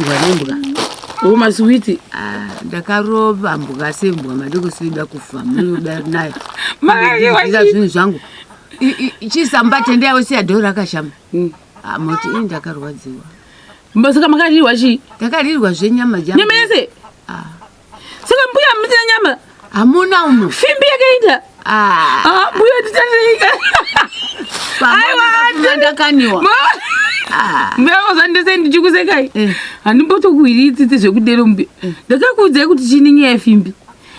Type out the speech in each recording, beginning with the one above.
Ndakarohwa nembwa. O masiwiti. Ah, ndakarova mbwa sembwa madeko sida kufa munoda nayo. Makakiwa Ndika chii? zvinhu zvangu. Chisamba tende yawe siya dhoro rakashama. Mm. Ah, moti ini ndakarwadziwa. Saka makarirwa chii? Ndakarirwa zvenyama jangu. Nyama yese? Ah. Saka mbuya hamutina nyama? Hamuna umu. Fimbi yakaita? Ah. Ah, mbuya tichareika. Aiwa, ndakaniwa. Ah. Mbuya vazandese ndichikusekai. Eh. Handimbotokuwiri tsitsi zvekudero mbuya. Ndakakuudzai kuti chini nyaya yefimbi.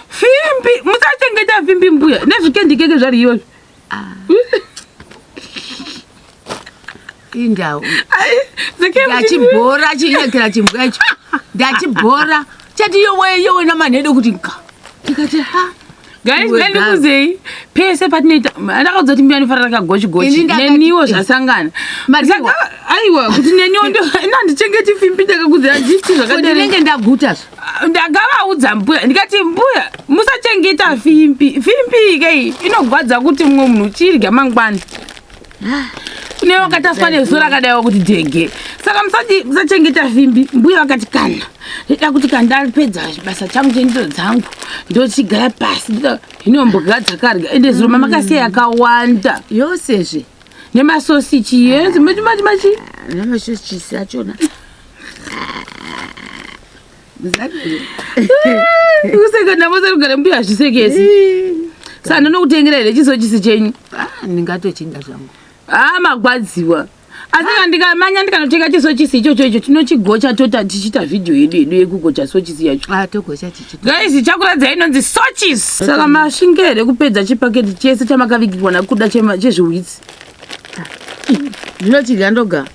Fimbi, musachengeta fimbi mbuya. Nezvikendikeke zvari iyozvo. Ah. Indau. Ai, sekai Ndachibhora chinyekera chimbwa icho. Ndachibhora. Chati yowe yowe namanhedo kuti nka. Ndikati ha. Guys, Iwe ndandikuzei pese patinoita ndakaudza kuti mbuya anofanira kagochi Ini gochi ndakati- neniwo zvasangana. Mariwa. Saka aiwa kuti neniwo ndo handichengeti fimbi ndakakudza handiti zvakadero. Ndinenge ndaguta zve. Ndakavaudza mbuya ndikati mbuya musachengeta fimbi fimbi ikei inogwadza kuti mumwe munhu uchirya mangwana kune wakataswa nezuva rakadaiwa kuti dhege saka musati musachengeta fimbi mbuya vakati kana ndoda kuti kana ndapedza basa changu chendiro dzangu ndochigara pasi ndoda- hino mbuga dzakarya ende zuro mamakasiya yakawanda Yosezve. nemasosichi machi Namasosichisi achona. kuseka ndamosarugara mbuya hazvisekesi saka ndinokutengera here chisochisi chenyu? Ah, ndingatochinda zvangu. Ah, magwadziwa. Asi kana ndikamanya ndikanotenga chisochisi ichocho icho tinochigocha tota tichiita vhidhiyo yedu yedu yekugocha sochisi yacho. Ah, togocha tichito. Guys, chakuradzai inonzi sochisi. Saka mashinge here kupedza chipaketi chese chamakavigirwa nakuda chezviwitsi? Ndinochidya ndoga.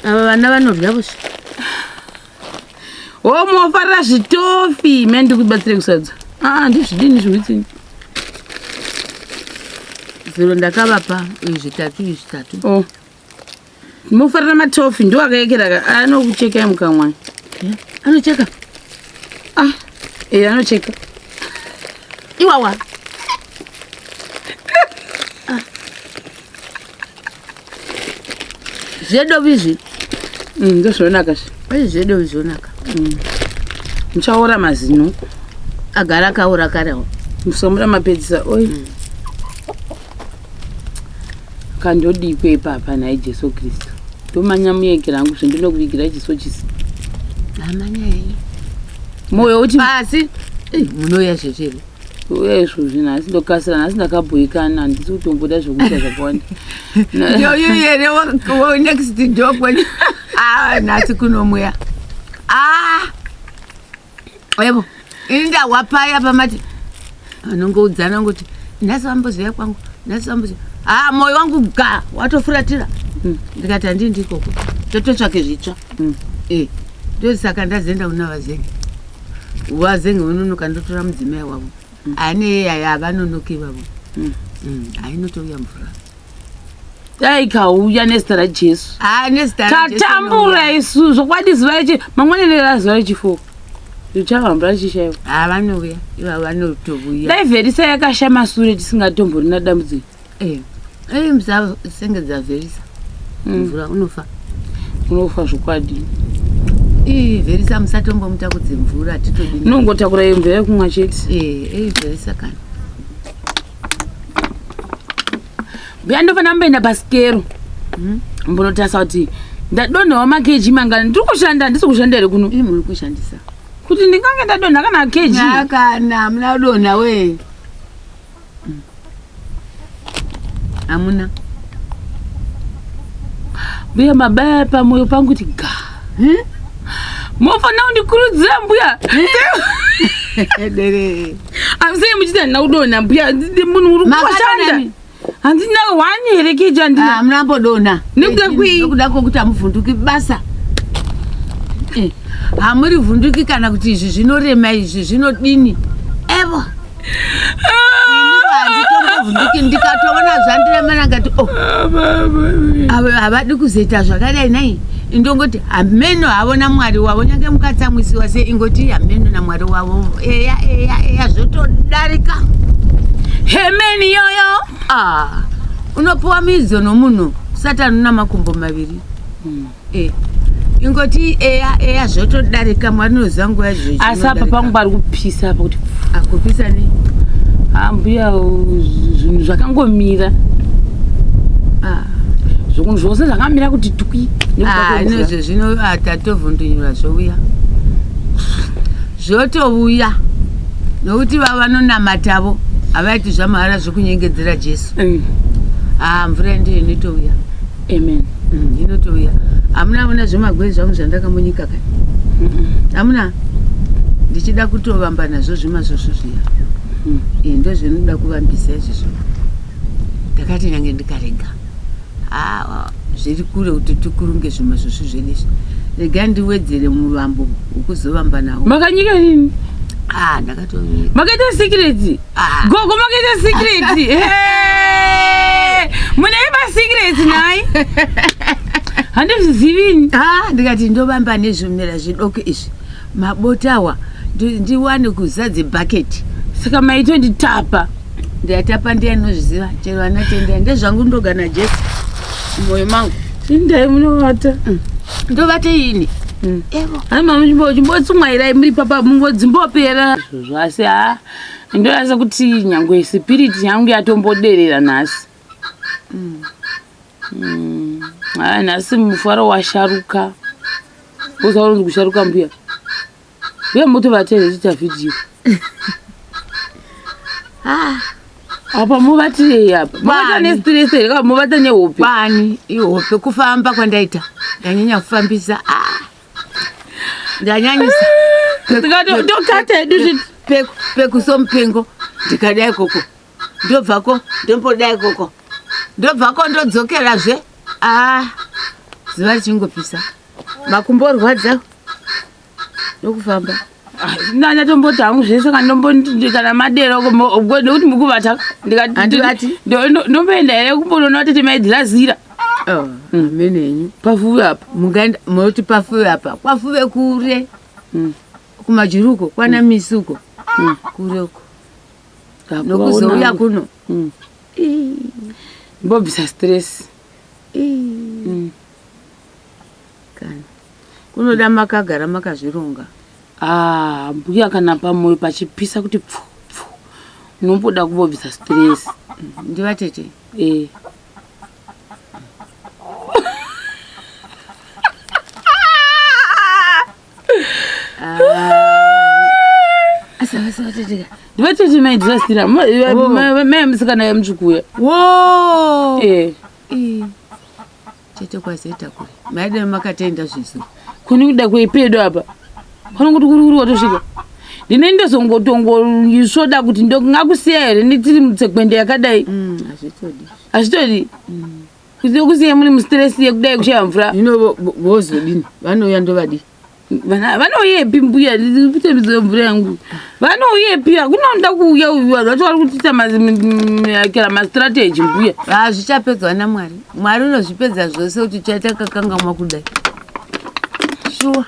Ava vana vanorya vose. O mofarira zvitofi me ndikubatsire kusadza. Ah, ndizvidini zviwitsi? Zuro ndakavapa izvi zvitatu izvi zvitatu. O mofarira matofi ndo akayekera anokuchekai mukamwa. Anocheka. Ah, e anocheka. Iwawa. Ah. Zvedovi izvi. Ndozvinonaka zvi. Izvi zvedovi zvonaka. Muchaora mazino. Agara akaora karewo. Musamura mapedzisa oi. Kandodikwe ipapa nhai Jesu Kristu. Ndomanya muyekera hangu zvendinokuvigira chisochisi. Amanya henyu. Moyo uti Pasi. Eh, munouya zvezveri. Uya izvozvi nhasi ndokasira nhasi ndakabhoikana handisi kutomboda zvokuita zvakawanda. Ndoyu here wa next door kwenyu. Ah, nhasi kunomweya. Ah. Evo. Ini ndahwa paya pamati anongoudzana ngoti nhasi vamboziya kwangu nhasi vamboziya. Ah, moyo wangu ga watofuratira. Ndikati handindi ikoko. Tototsvake zvitsva. Eh. Ndosaka ndazoenda kuna vazenge. Vazenge vononoka ndotora mudzimai wavo. Ane yaya havanonoki ivavo. Hainotouya mvura. Dai kauya nezita raJesu. Ah, nezita raJesu. Tatambura isu zvokwadi zuva rechi mangwanani razuva rechifo. Richavamba richishaiwa. Ah, vanouya ivavo vanotouya. Dai vherisa yakashama sure tisingatomborina dambudziko. Eh, eh, musasengedza vherisa. Mvura unofa. Unofa zvokwadi. Ii, vherisa musatombomutakudze mvura titodini. Unongotakura iyo mvura yekumwa chete. Eh, eh, vherisa kana. Mbuya ndofanira kumboenda pasikero. Mbonotarisa kuti ndadonhawo makeji mangani. Ndiri kushanda handisi kushanda here kuno? Ii muri kushandisa. Kuti ndingange ndadonha kana keji. Kana muna kudonha we. Hamuna. Mbuya mabaya pamwoyo pangu kuti ga. Mofanira kundikurudzira mbuya. Dere. Amusei muchiti handina kudonha mbuya munhu uri Makadonha kushanda. mi? Handina one here keji handina. Ah, muna mbodonha. Nekuda kwei? Nekuda kwokuti hamuvhunduki basa. Eh, hamuri vhunduki kana kuti izvi zvinorema izvi zvinodini. Evo. Ini handitombovhunduki ndikatoona zvandiremera ngati oh avo havadi kuzoita zvakadai nai indongoti hameno havo namwari wavo nyange mukatsamwisiwa sei ingoti hameno namwari wavo eya eya eya zvotodarika. Hemeni yoyo. Ah, unopiwa midzo nomunhu satani una makumbo maviri. Eh. Ingoti eya eya zvotodarika Mwari unoziva nguva yazvo. Asi apa pangu pari kupisa apa kuti akupisa nei? Ah, mbuya zvinhu zvakangomira. Ah. Zvinhu zvose zvakamira kuti twi. Ah, inozvo zvino ah, tatovhundunyura zvouya. Zvotouya. Nokuti vava vanonamatavo havaiti zvamahara zvekunyengedzera Jesu. Ah, mvura ndiyo inotouya. Amen. Inotouya. Hamuna ona zvemagwezi zvangu zvandakambonyika kani? Hamuna? Ndichida kutovamba nazvo zvimazvozvo zviya. Ndozvinoda kuvambisa izvozvo. Ndakati nyange ndikarega. Ah, zviri kure kuti tikurunge zvimazvozvo zvedu izvi. Rega ndiwedzere muvambo wekuzovamba nawo. Makanyika nini? Ah, ndakatonyika. Makaita secret. Ah. Gogo makaita secret. Hey! Mune ma secret nhai? Handizvizivi ini. Ah, ndikati ndovamba nezvimera zvidoko izvi. Mabotawa ndiwane kuzadze bucket. Saka maitonditapa. Ndatapa ndiye anozviziva chero ana tendai ndezvangu ndoga naJesu mumwoyo mangu. Tendai munovata. Ndovata ini. Evo. Hai mama chimbotsumwairai muri papa mungodzimbopera. Izvozvo asi ha ndorasa kuti nyangwe spirit yangu yatomboderera nhasi. Ha nhasi mufaro washaruka. Usaona kusharuka mbuya. Mbuya motovata here tiita vhidhiyo? Ah. Apa muvatirei apa? Muvata Kwani? nestress here kana muvata nehope? Kwani ihope kufamba kwandaita. Ndanyanya kufambisa. Ah. Ndanyanyisa. Tikati tokata hedu zviti. Peku peku somupengo ndikadai koko. Ndobvako ndombodai koko. Ndobvako ndodzokerazve. Ah. Zuva richingopisa. Makumbo orwadza. Ndokufamba. Ndatomboti hangu zvese kana madero nekuti mukuvata Handivati. ndomboenda here kumbonoona kuti maidhirazira Oh, amene henyu. Pafuve apa. Mungaenda munoti pafuve apa. Kwafuve kure. Kumajuruko kwana misuko. Kure uko. Nokuzouya kuno. Mbobvisa stress. Kana. Kunoda makagara makazvironga. Ah, mbuya kana pamoyo pachipisa kuti pfu pfu. Unomboda kumbobvisa stress. Ndivatete. Eh. Asa vatete. Ndivatete maidhirasira. Oh. Mai musikana yemutsvukuya. Wo! Eh. Chete kwazoita kure. Maida makatenda zvizo. Kuni kuda kweipedo apa. Panongoti kuri kuri watosvika. Ndine ndozongotongoisvoda kuti ndingakusiya here nditiri mutsekwende yakadai. Hazvitodi. Hazvitodi. Kusiya muri mustress yekudai kushaya mvura. Hino vozodini? Vanouya ndovadii? Vanouyepi mbuya kutembedza mvura yangu? Vanouyepi? Hakuna unoda kuuya uyu. Vanhu vacho vari kutiita kera mastrategy mbuya. Ah, zvichapedzwa naMwari. Mwari unozvipedza zvose kuti chatakanganwa kudai. Shuwa.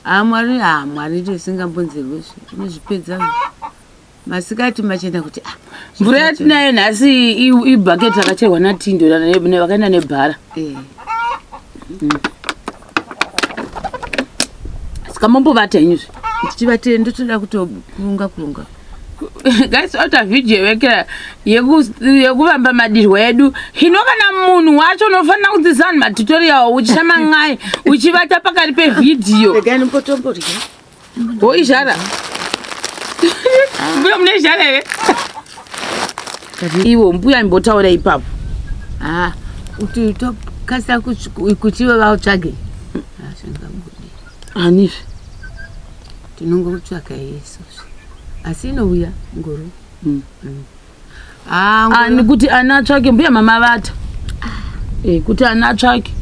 Ah, Mwari, ah, Mwari ndosingambonzerwe unozvipedza. Masikati machena kuti ah. Mvura yatinayo nhasi ibhaketi rakacherwa naTindo vakaenda nebhara. Saka mombovata inyuzve. Tichivatire ndotoda kutokurunga kurunga. Guys, ota video yekera yekuvamba madirwa edu. Hino kana munhu wacho unofanira kudzidzisa vanhu matutorial uchishama n'ai uchivata pakati pevhidhiyo. Regai ndimbotomborya. Wo izhara. Mbuya mune izhara here? Iwo mbuya imbotaura ipapo. Ah, kuti tokasira kuti ivo vautsvage. Ah, zvingabudi. Anizve. Tinongotsvaka isusu. Asi inouya ngoro. Ah, ngoro. Ani kuti ana atsvake mbuya mama vata. Kuti ana atsvake.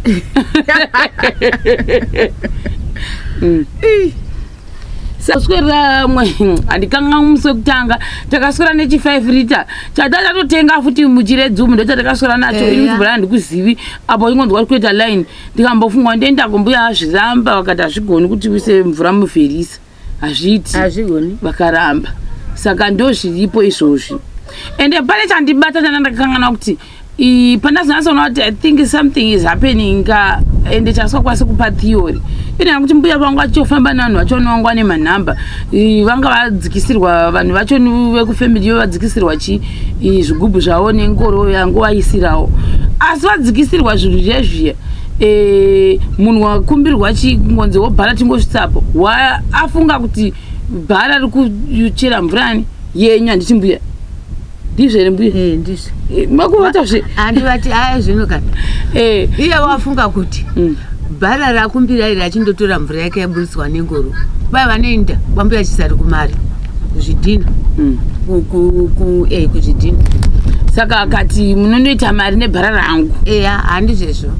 Saswera mwe handikanganwi musi wekutanga takaswera nechi 5 liter chata tatotenga futi muchiredzumu ndo chatakaswera nacho. Ini kuti bhora handikuzivi apo ingonzwa kuita line ndikambofunga ndoenda kumbuya azviramba vakati hazvigoni kuti uise mvura muvherisa hazviiti. Hazvigoni. Vakaramba. Saka ndo zviripo izvozvi. Ende pane chandibata chana ndakakanganwa kuti pandazonatsoona kuti I think something is happening ka ende chasingakwanisi kupa theory. Ina kuti mbuya vangu vachitofamba nevanhu vacho vangu vane manhamba, vanga vadzikisirwa vanhu vacho vekufamily yo, vadzikisirwa chi zvigubhu zvavo nengoro yangu vaisirawo, asi vadzikisirwa zvinhu zviya zviya. Munhu wakumbirwa chingonzi wobhara tingosvitsapo, afunga kuti bhara riri kuchera mvurani yenyu. Handiti mbuya, ndizvo here mbuya? Eh, ndizvo. Makuvatazve. Handivati aya zvino kana iye wafunga kuti bhara rakumbira iri achindotora mvura yake yaburitswa nengoro, vai vanoenda kwambuya Chisari kumari kuzvidhina. Kuzvidhina. Saka akati munondoita mari nebhara rangu. Eya, handizvezvo.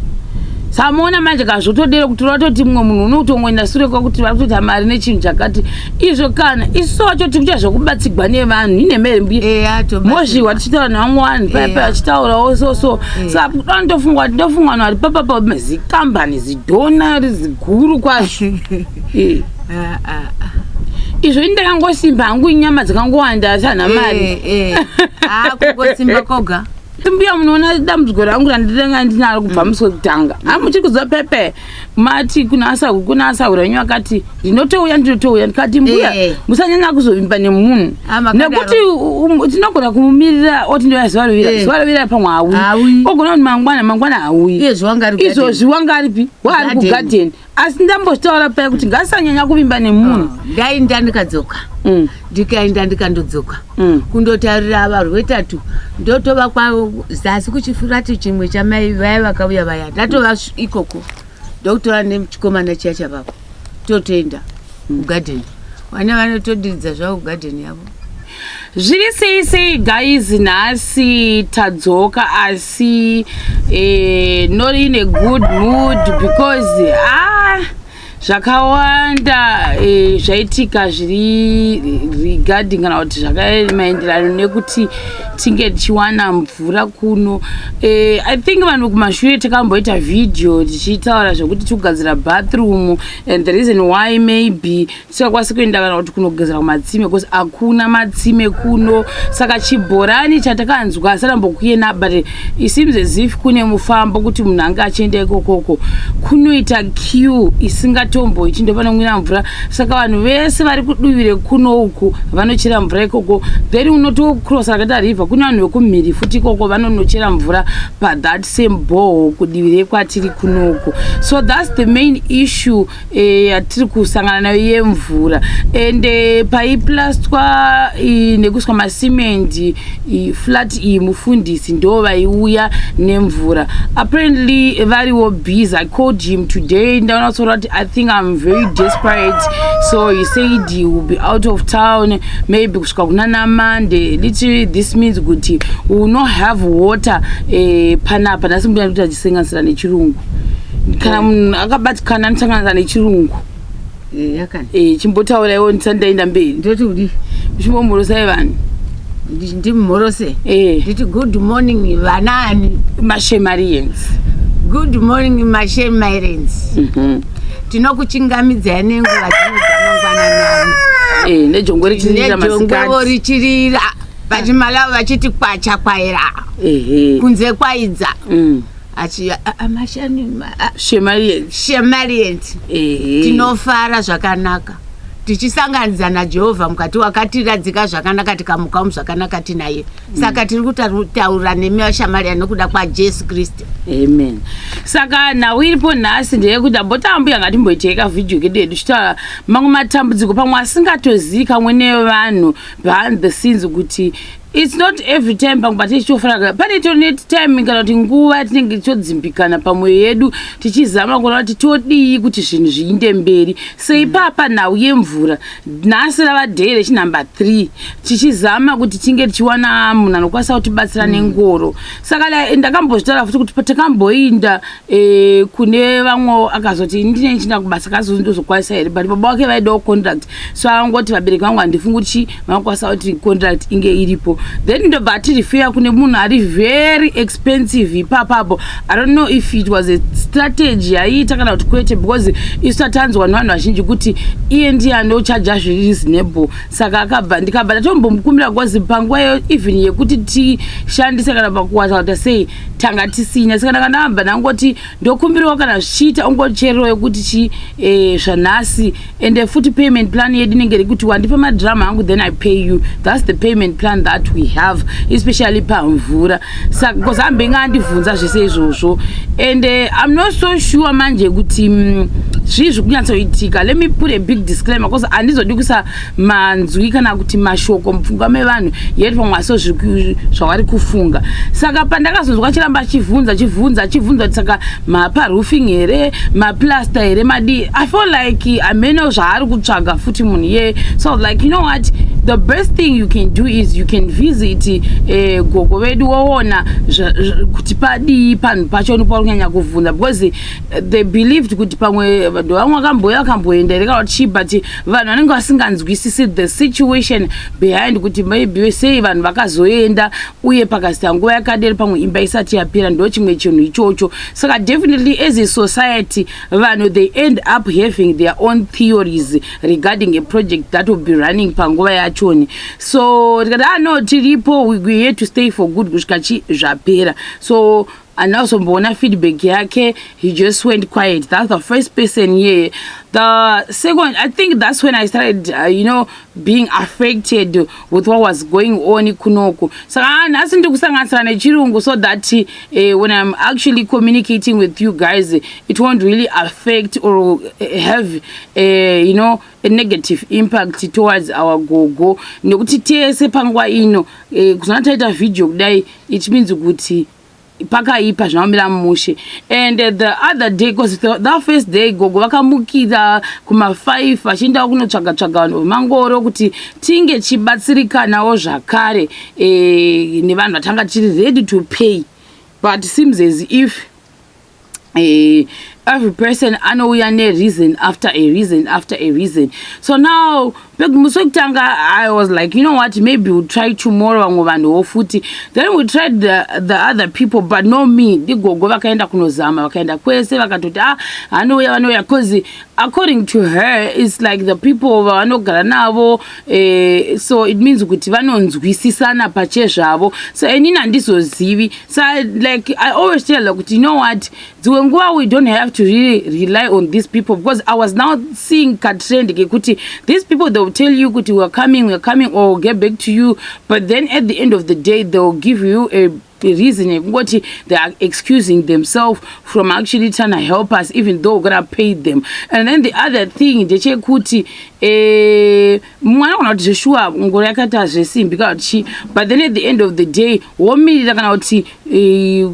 Samuona manje kazvotodero kuti vatoti mumwe munhu unotongoenda sure kwakuti vari kutoita mari nechinhu chakati izvo. Kana isu wacho tiri kuita zvokubatsigwa nevanhu, inhema mbuya? Eya. Mozviwa tichitaura nevamwe vanhu paipa vachitaurawo so. Saka kuda ndofunga kuti ndofunga vanhu vari papapa zikambani zidhona ziguru kwazvo. Izvo ini ndakangosimba hangu, nyama dzakangowanda asi hana mari. Kungosimba koga. Mbuya, munoona dambudziko rangu randinanga ndinaro kubva musi wekutanga, hamuchiri kuziva pepe mati kuna asahura wenyu akati ndinotouya, ndinotouya. Ndikati mbuya, musanyanya kuzovimba nemunhu nekuti tinogona kumumirira oti ndoya zuva rovira, zuva rovira pamwe hauyi, ogona kuti mangwana, mangwana hauyi. Izvozvi wanga aripi? Waari kugadheni. Asi ndambozvitaura paya kuti ngasanyanya kuvimba nemunhu. Ndaenda ndikadzoka, ndikaenda ndikandodzoka kundotarira varwetatu, ndotova kwavo zasi kuchifurati chimwe chamai vaya vakauya vaya. Ndatova ikoko, ndokutora nechikomana chiya chavavo, totoenda kugadheni. Vana vanotodiridza zvavo kugadheni yavo. Zviri sei sei guys, nhasi tadzoka, asi not in a good mood because ah, zvakawanda zvaitika zviri regarding kana kuti zvakamaenderano nekuti tinge tichiwana mvura kuno. I think vanhu kumashure takamboita vhidhiyo tichitaura zvekuti tikugadzira bathroom and the reason why maybe tisingakwanisi kuenda kana kuti kunogezera kumatsime because hakuna matsime kuno. Saka chibhorani chatakanzwa asarambokuenda, but it seems as if kune mufambo kuti munhu ange achienda ikokoko, kunoita queue isingatomboiti, ndopanomwira mvura. Saka vanhu vese vari kuduvire kuno uku vanochera mvura ikoko, then unotocrossa rakaita river, kune vanhu vekumhiri futi ikoko vanonochera mvura pathat same borehole kudivi rekwatiri kunoku. So that's the main issue yatiri kusangana nayo yemvura. And paiplastwa nekuiswa masimendi flat iyi, mufundisi ndo vaiuya nemvura. Apparently variwo busy. I called him today, ndaona kutaura kuti I think I'm very desperate, so he said he will be out of town maybe kusvika kuna naMonday. Literally this means kuti we will not have water panapa nhasi. Mbuya, ndikuti achisanganisira nechirungu, kana munhu akabatikana anosanganisa nechirungu. Yakani. Chimbotauraiwo ndisati ndaenda mberi. Ndoti kudii? Chimbomhorosai vanhu. Ndimhorose? Nditi good morning vanani? Mashemarians. Good morning mashemarians. Tinokuchingamidzai nenguva dzino dzamangwananani. Nejongwe richirira. Nejongwevo masikati. Richirira vachimalawi vachiti kwacha kwaira. Kunze kwaidza. Achi mashani Shemarians. Shemarians. Tinofara zvakanaka tichisanganidza naJehovha mukati wakatiradzika zvakanaka, tikamukamu zvakanaka tinaye. Saka tiri kutaura nemi vaShamaria nokuda kwaJesu Kristu. Amen. Saka nhau iripo nhasi ndeyekuti ambotambuya ngatimboitei kavhidhiyo kedu yedu tichitaura mamwe matambudziko pamwe asingatozivikanwe nevanhu behind the scenes, kuti it's not every time pamwe patichitofanira pane tori netime kana kuti nguva yatinenge tichodzimbikana pamwoyo yedu tichizama kuona kuti todii kuti zvinhu zviinde mberi. Seipapa nhau yemvura, nhasi rava day rechinumber 3 tichizama kuti tinge tichiwana munhu anokwanisa kutibatsira nengoro. Saka ndakambozvitaura futi kuti takamboinda kune vamwe, akazoti ndine ndichienda kubasa, kazondozokwanisa here, but baba vake vaidawo contract, so angoti vabereki vangu handifungi kuti chi vanokwanisa kuti contract inge iripo. Then ndobva atirefer kune munhu ari very expensive ipapapo. I don't know if it was a strategy yaiita kana kuti kwete, because isu tatanzwa nevanhu vazhinji kuti iye ndiye anochaja zviri reasonable. Saka akabva, ndikabva ndatombomukumbira, because panguva iyo even yekuti tishandise kana pakuwata kuta sei tanga tisina. Saka ndanga ndabva ndangoti ndokumbirawo kana zvichiita ungocherewo yekuti chi zvanhasi. Ende futi payment plan yedu inenge iri kuti wandipa madhiramu angu, then I pay you. That's the payment plan that we have, especially pamvura. Saka because ambenge andibvunza zvese izvozvo, and I'm not so sure manje kuti zvii zviri kunyatsoitika. Let me put a big disclaimer, because handizodi kuisa manzwi kana kuti mashoko mupfungwa mevanhu, yet pamwe aso zvavari kufunga. Saka pandakazonzwa chiramba achibvunza, achibvunza, achibvunza kuti saka maparoofing here, maplaster here, madii, I feel like ameno zvaari kutsvaga futi munhu iyeye. So I was like, you know what, the best thing you can do is you can visit gogo vedu, woona kuti padii panhu pacho pauri kunyanya kuvhunza, because they believed kuti pamwe vanhu vamwe vakamboya vakamboenda here kana kuti chii, but vanhu vanenge vasinganzwisisi the situation behind, kuti maybe sei vanhu vakazoenda uye pakasita nguva yakadero pamwe imba isati yapera. Ndo chimwe chinhu ichocho. Saka definitely as a society, vanhu, they end up having their own theories regarding a project that will be running panguva yachoni. So tikati, ah no, tiripo, we here to stay for good kusvika chi zvapera. So andazomboona feedback yake, he just went quiet. That's the first person here. The second, I think that's when I started being affected with what was going on kunoku. Saka nhasi ndiri kusanganisira nechirungu so that when I'm actually communicating with you guys, it won't really affect or have a negative impact towards our gogo, nekuti tese panguva ino kuzona taita vhidhiyo kudai, it means kuti pakaipa, zvinomira mushe. And the other day, because that first day gogo vakamukira kuma5 vachiendawo kunotsvaga tsvaga vanhu vemangoro kuti tinge chibatsirikanawo zvakare nevanhu vatanga tiri ready to pay, but seems as if every person anouya nereason after a reason after a reason. So now musi wekutanga I was like, you know what, maybe we'll try tomorrow vamwe vanhuwo futi. Then we tried the other people, but no me ndigogo vakaenda kunozama, vakaenda kwese, vakatoti, ah, vanouya, vanouya, because according to her, it's like the people vavanogara navo, so it means kuti vanonzwisisana pachezvavo. So inini handizozivi. So like I always tell her kuti, you know what, dzimwe nguva we don't have to really rely on these people, because I was now seeing katrend kekuti these people, they will tell you kuti we are coming, we are coming, or we'll get back to you, but then at the end of the day they will give you a reason yekungoti they are excusing themselves from actually trying to help us, even though we're gonna pay them. And then the other thing ndechekuti mumwe anogona kuti zveshuwa ngoro yakaita zvesimbi kana kuti chii, but then at the end of the day womirira kana kuti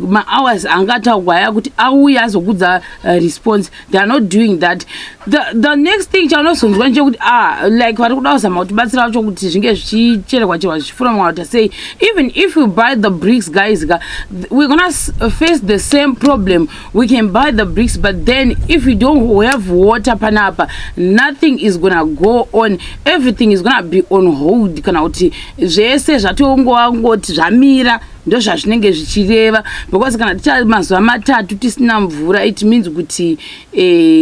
mahours angataurwa aya kuti auye azokudza response. They are not doing that. The next thing chaunozonzwa ndechekuti, ah, like vari kuda kuzama kutibatsira vacho kuti zvinge zvichicherwa cherwa zvichifura kuti sei. Even if we buy the bricks, guys ka, we're gonna face the same problem. We can buy the bricks, but then if we don't have water panapa, nothing is gonna go on. Everything is gonna be on hold, kana kuti zvese zvatongova ngoti zvamira, ndo zvazvinenge zvichireva, because kana ticha mazuva 3 tisina mvura, it means kuti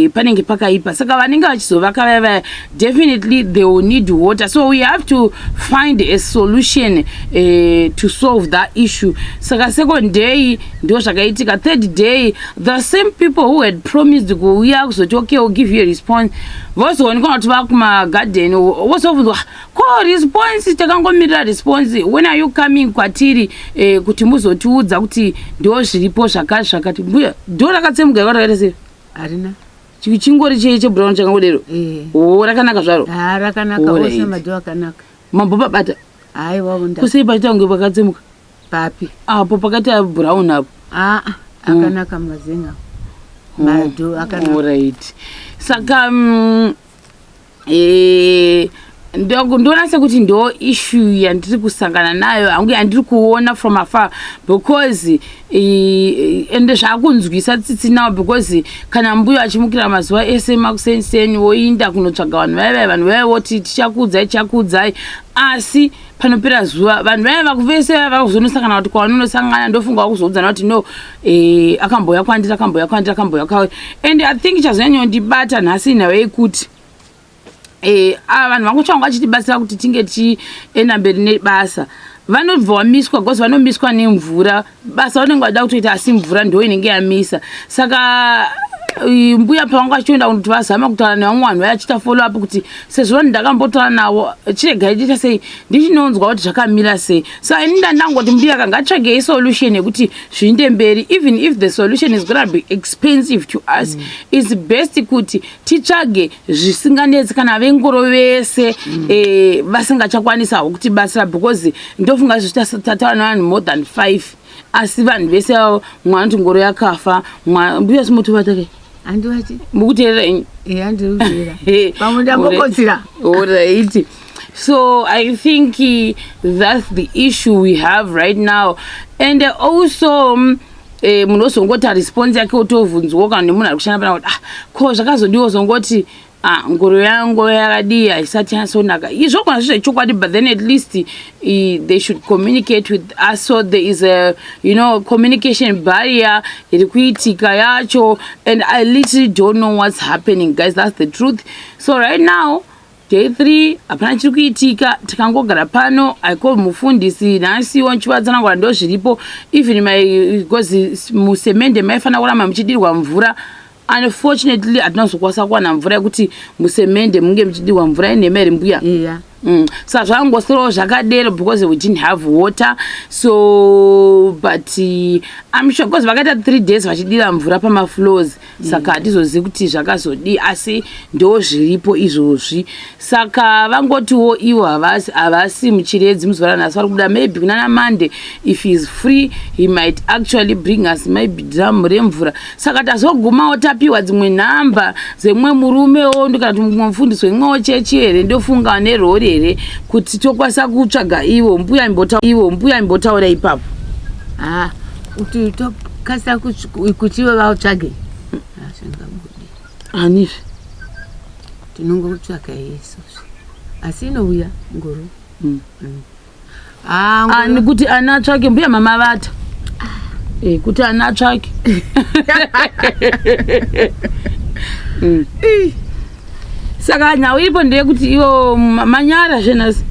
panenge pakaipa. Saka vanenge vachizovaka vaya vaya, definitely they will need water. So we have to find a solution to solve that issue. Saka second day ndo zvakaitika. Third day, the same people who had promised kuuya kuzoti, okay, we'll give you a response, vozoonekwa kuti vakumagadheni. Vozobvunzwa, ko response, takangomirira response, when are you coming kwatiri kuti muzotiudza kuti ndo zviripo zvakati zvakati? Mbuya, ndo rakatsemuka ika rakaita sei? Harina. Chingori chebrown chakangodero? Eh. O, rakanaka zvaro. Ha, rakanaka. Ose madho akanaka. Mambopabata? Haiwa. Kusei pachiita kunge pakatsemuka? Papi? Apo pakati brown apo. Aa, akanaka mazenga, madho akanaka. Alright, saka Ndoona sekuti ndo issue yandiri kusangana nayo hangu, yandiri kuona from afar, because ende zvakunzwisa tsitsi now, because kana mbuya achimukira mazuva ese makuseniseni, woinda kunotsvaga vanhu vaivai, vanhu vaiva voti tichakuudzai, tichakuudzai, asi panopera zuva vanhu vaiva vese vaiva vakuzonosangana kuti kwavanonosangana, ndofunga vakuzoudzana kuti no, akambouya kwandiri, akambouya kwandiri, akambouya kwauri. And I think chazonyanyondibata nhasi nhau yekuti ava vanhu vangu vachitibatsira kuti tinge tienda mberi nebasa, vanobva wamiswa because vanomiswa nemvura. Basa vanenge vada kutoita, asi mvura ndo inenge yamisa. Saka mbuya pavanga vachitoenda kuti vazama kutaura nevamwe vanhu vachiita follow up kuti sezvo vanhu ndakambotaura navo, chiregai tiita sei, ndichinonzwa kuti zvakamira sei. So ini ndandangoti mbuya ka ngatsvagei solution yekuti zviinde mberi, even if the solution is gonna be expensive to us. Is best kuti titsvage zvisinganetsi kana vengoro vese vasingachakwanisawo kutibatsira, because ndofunga tataura nevanhu more than five, asi vanhu vese avo mwana kuti ngoro yakafa. Mbuya simotovatake. Handivati. Mukuteerera inyu? Handiri kuteera, pamwe ndambokotsira. Alright, so I think that's the issue we have right now. And also munhu ozongoti response yake utovhunzwawo kana nemunhu ari kushanda pana kuti, ah, ko zvakazodiwa, uzongoti, ah, ngoro yangu yakadii, haisati yanyatsonaka. Izvogona zvezvechokwadi, but then at least they should communicate with us. So there is a communication barrier iri kuitika yacho, and I literally don't know what's happening, guys. That's the truth. So right now, day three, hapana chiri kuitika, tikangogara pano. Aiko mufundisi nhasiwo nchivatsanangura ndo zviripo, even my, because musemende maifanira kuramba muchidirwa mvura. Unfortunately hatina kuzokwanisa kuwana mvura yekuti musemende munge muchidirwa mvura. Inhema here, mbuya? Iya. Saka zvangosirawo zvakadero because we didn't have water. So but I'm sure because vakaita 3 days vachidira mvura pamafloors, saka hatizozivi kuti zvakazodii, asi ndo zviripo izvozvi. Saka vangotiwo ivo havasi muChiredzi muzuva ranhasi, vari kubuda maybe kunana Monday. If he is free, he might actually bring us maybe drum remvura. Saka tazogumawo tapiwa dzimwe nhamba dzemumwe murumewo, kana kuti mumwe mufundisi wemwewo chechi here, ndofunga nerori here, kuti tokwanisa kutsvaga ivo. Mbuya ivo mbuya imbotaura ipapo. Ah, kuti tokasira kuti ivo vautsvage, hazvingabudi. Hanizve. Tinongotsvaka isusu, asi inouya ngoro. Ah, Ani kuti ana atsvake, mbuya mama vata, kuti ana atsvake. Saka nhau iripo ndeyekuti ivo manyara zvenhasi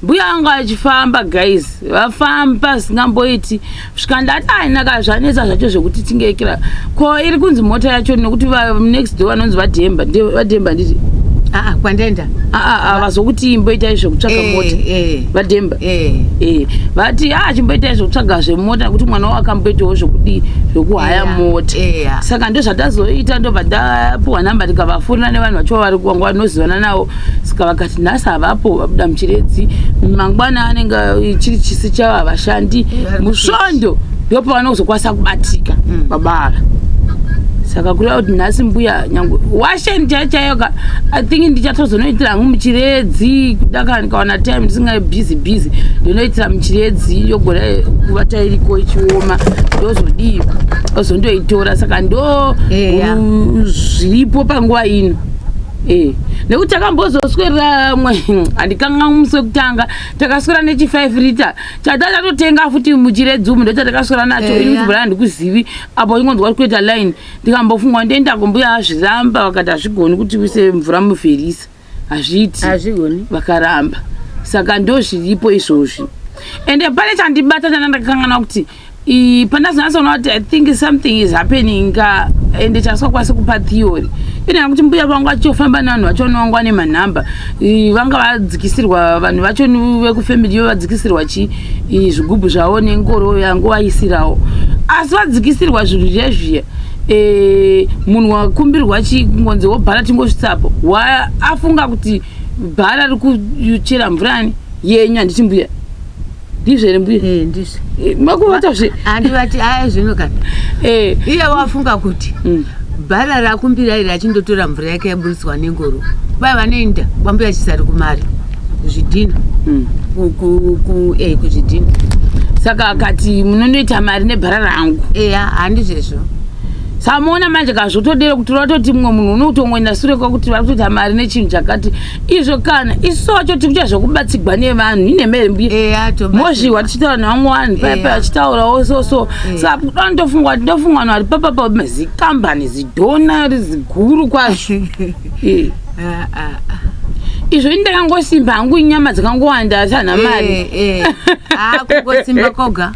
mbuya anga achifamba, guys, vafamba singamboiti svika ndati ainaka zvanetsa zvacho zvekuti tingekera ko iri kunzi mota yacho, nekuti next door vanonzi vaDhemba, vaDhemba nditi. Ah, kwandaenda. Aa, vazokuti imboitai zvekutsvaga mota. VaDhemba. Vati a chimboitai zvekutsvaga zvemota, nekuti mwana wavo akamboitawo zvekudii, zvekuhaya mota. Saka ndo zvatazoita, ndobva tapuwa namba, tikavafurira nevanhu vacho vari kuwanga vanozivana navo. Saka vakati nhasi havapo, vabuda muChiredzi, mangwana anenge chiri chisi chavo, havashandi. Musvondo ndopavanozokwanisa kubatika babara. Saka kureva kuti nhasi mbuya nyange washeni chaiyo chaiyo ka, I think ndichatozonoitira hangu muChiredzi kuda kana ndikawana time, ndisinga busy busy, ndinoitira muChiredzi, yogona kuvata iriko ichioma, ndozodii, ozondoitora. Saka ndo zviripo panguva ino. Nekuti takambozoswerera mwe, handikanga musi wekutanga takaswera nechi 5 liter chata tatotenga futi muChiredzi umu, ndochatakaswera nacho. Ini kuti bhura handikuzivi apo ingonzwa kuita line, ndikambofunga ndoenda kumbuya, azviramba, vakati hazvigoni kuti uise mvura muvherisa, hazviiti. Hazvigoni. Vakaramba. Saka ndo zviripo izvozvi. Ende pane chandibata chana ndakakangana kuti pandazonatsoona kuti I think something is happening ka, ende chasingakwanisi kupa theory ine kuti mbuya vangu vachitofamba nevanhu vacho vangu vane manhamba, vanga vadzikisirwa vanhu vacho vekufamily yo, vadzikisirwa chi zvigubhu zvavo nengoro yangu vaisirawo, asi vadzikisirwa zvinhu zviya zviya, munhu wakumbirwa chingonzi wobhara tingosvitsapo, afunga kuti bhara riri kuchera mvura yani yenyu. Handiti mbuya, ndizvo here, mbuya? Ndizvo. Makuvata zve. Handivati aya zvino kana iye wafunga kuti bhara rakumbira iri achindotora mvura yake yaburitswa nengoro. Kwai vanoenda kwambuya Chisari kumari kuzvidhina. Kuzvidhina. Saka akati munondoita mari nebhara rangu. Eya, handizvezvo. Samuona manje kazvotodero kuti vatoti mumwe munhu unotongoenda sure kwakuti vari kutoita mari nechinhu chakati izvo kana isu wacho tiri kuita zvekubatsigwa nevanhu inhema here mbuya? Eya, tobatsirwa. Mozviwa tichitaura nevamwe vanhu paya paya vachitaurawo so so. Saka kuda ndofungwa kuti ndofunga vanhu vari papapa zikambani zidhona ziguru kwazvo. Ah, ah, ah. Izvo ini ndakangosimba hangu, nyama dzakangowanda asi hana mari. Ah, kungosimba koga.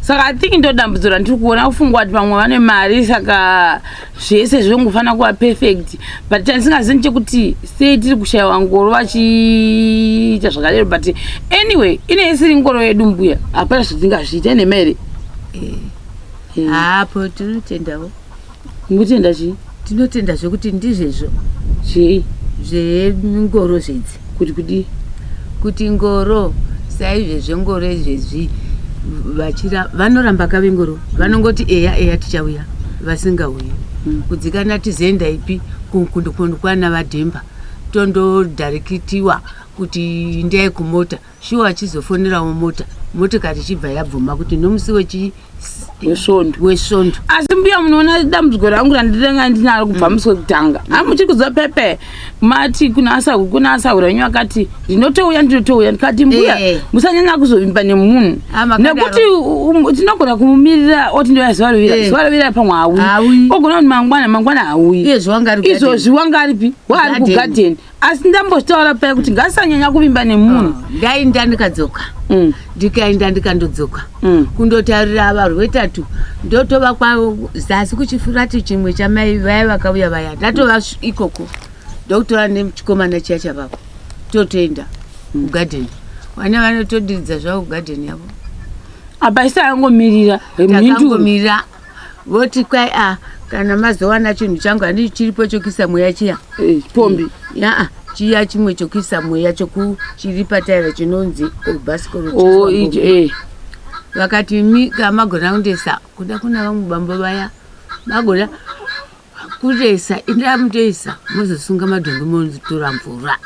Saka I think ndo dambudziko randiri kuona, kufungwa kuti vamwe vane mari saka zvese zvinongofanira kuva perfect, but chandisingazivi ndechekuti sei tiri kushayiwa ngoro vachiita zvakadero. But anyway, ine isiri ngoro yedu mbuya, hapana zvatingazviita inhema here? Hapo tinotendawo. Mutenda chii? Tinotenda zvekuti ndizvezvo. Chii? Zvengoro zvedzi. Kuti kudii? Kuti ngoro saizvezvo, ngoro izvezvi vachira vanoramba kave ngoro, vanongoti eya eya tichauya, vasingauyi. Kudzikana tizoenda ipi kwana vadhemba, tondodharikitiwa kuti ndai kumota shuwa, achizofonerawo mota, motokari ichibva yabvuma kuti nomusi wechi wesvondo. Wesvondo. Asi mbuya, munoona dambudziko rangu randinenge ndinaro kubva musi wekutanga, hamuchiri kuziva pepe mati kuna asahura wenyu akati ndinotouya, ndinotouya. Ndikati mbuya, musanyanya kuzovimba nemunhu Ah, makadaro. nekuti tinogona kumumirira oti ndoya zuva rovira, zuva rovira pamwe hauyi. Hauyi. Ogona kuti mangwana, mangwana hauyi. Iyezvo wanga ari kugarden. Izvozvi wanga aripi? Waari Garden. kugadheni. Asi ndambozvitaura paya kuti ngasanyanya kuvimba nemunhu. Ndainda ndikadzoka. Ndikaenda ndikandodzoka kundotarira varwetatu, ndotova kwa zasi kuchifurati chimwe chamai vaya vakauya vaya, ndatova ikoko, ndokutora nechikomana chiya chavavo, totoenda kugadheni, vana vanotodiridza zvavo kugadheni yavo. Apa isi angomirira mhinduro. Takangomirira, voti kwai a kana mazowana chinhu changu handi chiripo chokuisa mweya chiya. Pombi. Yaa, chiya chimwe chokuisa mweya choku chiri pataira chinonzi bhasikoro. O icho. Vakati mi kamagona kundoisa kuda kuna vamwe bambo vaya, magona kutoisa, inda mutoisa, mozosunga madhongi motora mvura,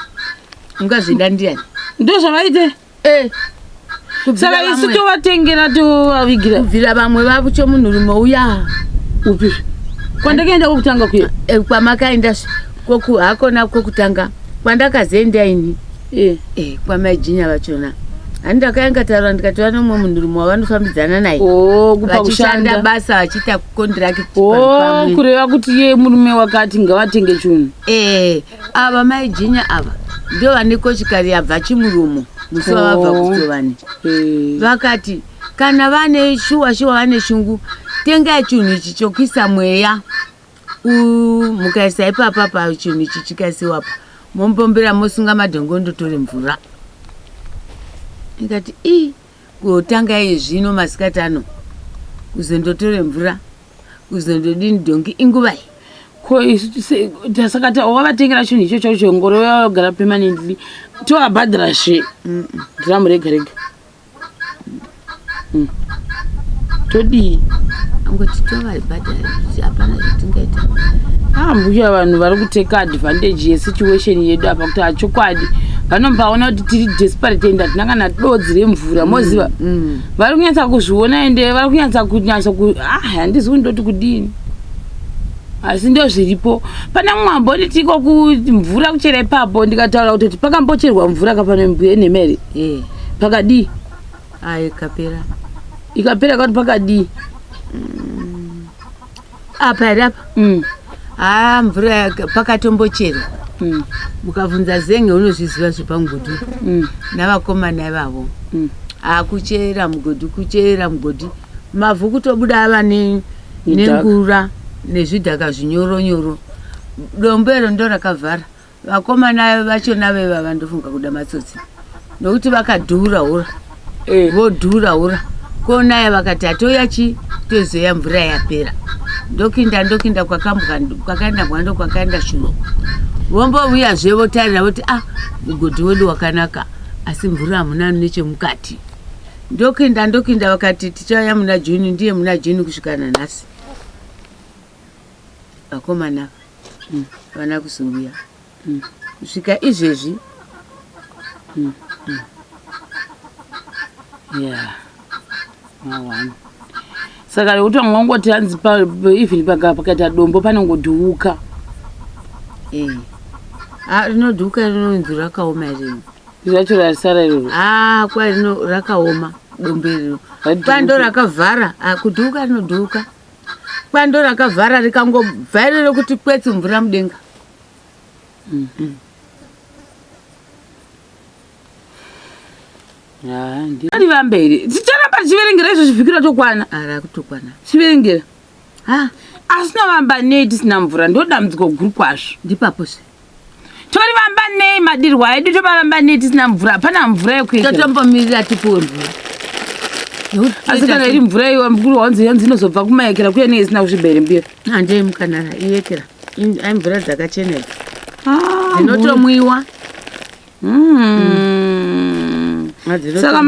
ungazvida ndiani? Ndo zvavaite. Saka isu tovatengera, tovavigira. Kubvira vamwe vacho munhurume uya. Upi? Kwandakaenda kwokutanga kuya? Kwamakaenda koku hakona kwokutanga kwandakazoenda ini. Kwamaijinya vachona hani ndakaenga taura, ndikatora nomumwe munhurume wavanofambidzana naye. O, kupa vachishanda kushanda basa, vachiita contract. O, kureva kuti iye murume wakati ngavatenge chunhu. Ava maijinya ava ndo vane kochikari yabva chimuromo musi wavabva kutsovani. Vakati kana vane shuwa shuwa, vane shungu, tengai chinhu ichi chokuisa mweya. Mukaisa ipapa pa chinhu ichi chikaisiwapa, mombombera, mosunga madhongo, ondotore mvura. Ndikati i kotanga iye zvino masikati ano kuzondotore mvura, kuzondodini dhongi, inguvai? Ko isu saka wavavatengera chinhu icho chacho, ngoro yagara permanently, tovabhadhara zve dhiramu rega rega. Todii? Angoti tovabhadhara, hapana zvatingaita. Ah, mbuya, vanhu vari kuteka advantage yesituation yedu apa, kuti achokwadi vanombaona kuti tiri desperate and hatina kana dodzi remvura, moziva. Vari kunyatsa kuzviona ende vari kunyatsa kunyatsa ku ah, handizi kundoti kudini, asi ndo zviripo. Pana mwambonditi iko mvura kuchera ipapo, ndikataura kutoti pakambocherwa mvura kapano mbuya nemeri. Pakadii? Ayi, ikapera. Ikapera kati pakadii? Apa here apa? Haa, mvura pakatombocherwa. Mukabvunza zenge unozviziva zvepamugodhi navakomana ivavo. Akuchera mugodhi, kuchera mugodhi, mavhu kutobuda ava Nedhaka. Nengura nezvidhaka zvinyoronyoro, dombo iro ndo rakavhara. Vakomana vachona vevava ndofunga kuda matsotsi, nokuti vakadhura hura. Vodhura hura konaya, vakati hatoya chi tozoya mvura yapera. Ndokinda ndokinda kwakambwa kwakaenda mbwa kwakaenda shuro, vombouyazve votarira, voti ah, mugodhi wedu wakanaka asi mvura hamuna nechemukati. Ndokinda ndokinda, vakati tichauya muna Juni, ndiye muna Juni kusvika nanhasi vakomana vana kuzouya. Kusvika izvezvi. Ya, mawani. Saka nekuti vamwe vangoti hanzi even pakaita dombo panongodhuuka. Eh. Ah, rinodhuuka rinonzi rakaoma iri. Zvacho rasara iroro. Ah, kwa rino rakaoma dombo iriro. Radhuuka. Kwando rakavhara, ah, kudhuuka rinodhuuka. Kwando rakavhara rikangobva iroro kuti kwetsi mvura mudenga. Rivambe here? Ticharamba tichiverengera izvo zvivhiki ratokwana. Ah, rakutokwana. Tichiverengera. Ah, Asi tinovamba nei tisina mvura? Ndo dambudziko guru kwazvo. Ndipapo se. Torivamba nei madirwa edu tovavamba nei tisina mvura? Hapana mvura yekuita. Totombomirira tipuwe mvura. Asi kana iri mvura iwa mukuru wanzi yanzi inozobva kumayekera kuya nei isina kusviba here mbuya? Handei mukanara iyekera. Ai mvura dzakachena idzi. Ah, Dzinotomwiwa. Saka